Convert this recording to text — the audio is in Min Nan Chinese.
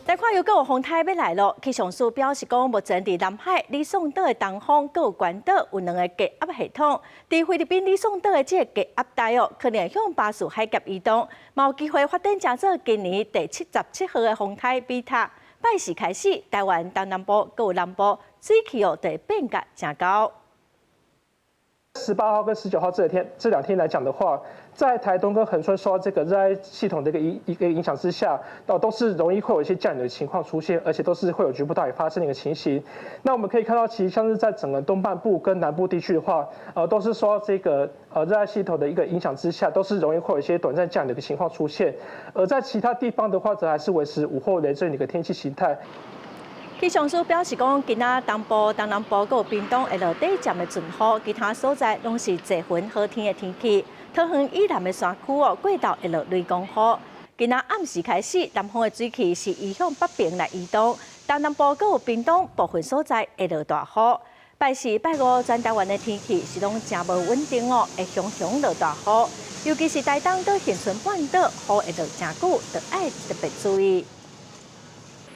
來看又閣有風颱欲來囉，氣象署表示講，目前佇南海呂宋島的東方閣有關島有兩个低壓系統，佇菲律賓呂宋島的這个低壓帶哦，可能會向巴士海峽移動，嘛有機會發展成做今年第77號的風颱比塔。拜四開始，台灣東南部閣有南部水氣哦，就會變甲誠厚。 18號跟19號這兩天來講的話，在台東跟恆春受到這個熱帶系統的一個影響之下，都是容易會有一些降雨的情況出現，而且都是會有局部大雨發生的一個情形。那我們可以看到，其實像是在整個東半部跟南部地區的話，都是受到這個熱帶系統的一個影響之下，都是容易會有一些短暫降雨的一個情況出現。而在其他地方的話，則還是維持午後雷陣雨的一個天氣形態。氣象署表示講，今仔東部、東南部閣有屏東會落短暫的陣雨，其他所在攏是濟雲好天的天氣。桃園以南的山區哦，過晝會落雷公雨。今仔暗時開始，南方的水汽是移向北爿來移動，東南部閣有屏東部分所在會落大雨。拜四、拜五全台灣的天氣是攏誠無穩定哦，會常常落大雨，尤其是台東到恆春半島，雨會落誠久，著愛特別注意。